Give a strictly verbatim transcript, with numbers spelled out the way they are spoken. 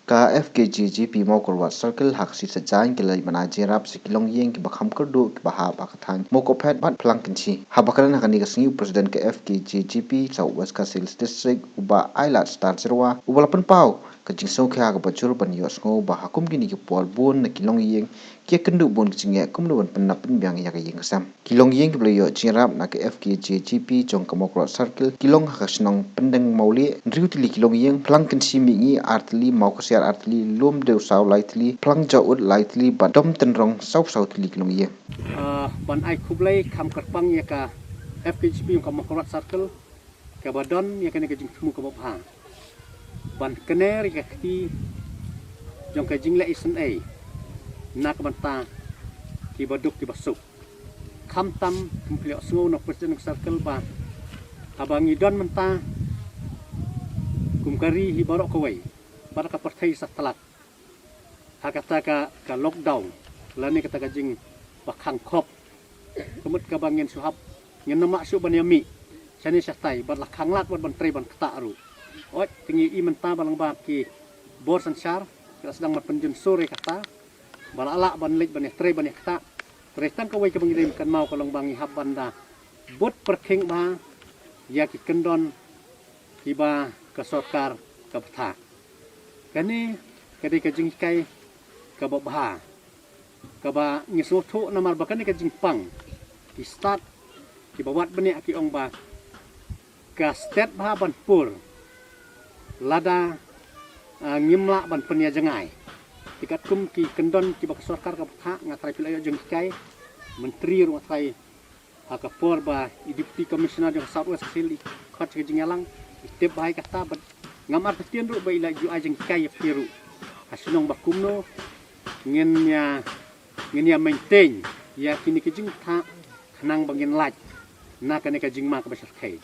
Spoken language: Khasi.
Ka F K J G P Mawkyrwat Circle ha ka sngi Saitjaiñ ka la ïa mana jingïarap sha ki longïing kiba kham kyrduh kiba hap ha ka thaiñ Mawkyrphet bad Phlangkynshi. Haba kren ha kane ka sngi u President ka F K J G P South West Khasi Hills District u Bah Ailad Star Jyrwa uba la pynpaw ka jingsngewkhia kaba jur ban ïohsngew ba ha kum kine ki por bun na ki longïing ki ïakynduh bun ka jingeh kumno ban pynnap pynbiang ïa ka ïing ka sem. Ki longïing kiba la ïoh jingïarap na ka F K J G P jong ka Mawkyrwat Circle ki long ha ka shnong Pyndenmawlieh hynriew tylli ki longïing, Phlangkynshi mihngi ar tylli, Mawkhasiar ar tylli, Lumdewsaw lai tylli, Phlangjaud lai tylli bad Domtynrong saw phew saw tylli ki longïing. Ah, ban ai khublei kham kyrpang ïa ka F K J P jong ka Mawkyrwat Circle kaba don ïa kane ka jingthmu kaba bha ban kner ïa ka kti jong ka jingleh isynei na ka bynta kiba duk kiba suk. Khamtam kum ka ïohsngew na u President ka Circle ba haba ngi don mynta kum ka ri hi baroh kawei bad ka pyrthei sa tlot ha kata ka, ka lockdown lane kata ka jingbakhang khop. Ka mut kaba ngin shu hap, ngin ym lah shuh ban ïa mih shane shatai bad la khang lad bad ban trei ban ktah ruh. Oi, te ngi i mynta ba lyngba ki bor synshar ki la sdang ban pynjynsur ïa kata ba la lah ban leit ban ïa trei ban ïa ktah. Te tang kawei kaba ngi dei ban kynmaw ka long ba ngi hap ban da bud pyrkhing bha ïa ki kyndon kiba ka sorkar ka bthah. Kane ka dei ka jinghikai kaba bha kaba ngi sngewthuh namar ba kane ka jingpang ki stad kiba wad bniah ki ong ba ka stet bha ban pur lada, ah, ngim lah ban pynïajngai. Te katkum ki kyndon kiba ka sorkar ka bthah, nga trai phi la ïoh jinghikai, Myntri ruh nga trai ha ka por ba i Deputy Commissioner jong ka South West Khasi Hills i khot ka jingïalang, i tip bha ïa kata bad ngam artatien ruh ba i la ju ai jinghikai ïa phi ruh ha shnong ba kumno ngin ïa, ngin ïa maintain ïa kine ki jingbthah khnang ba ngin lait na kane ka jingma kaba shyrkhei.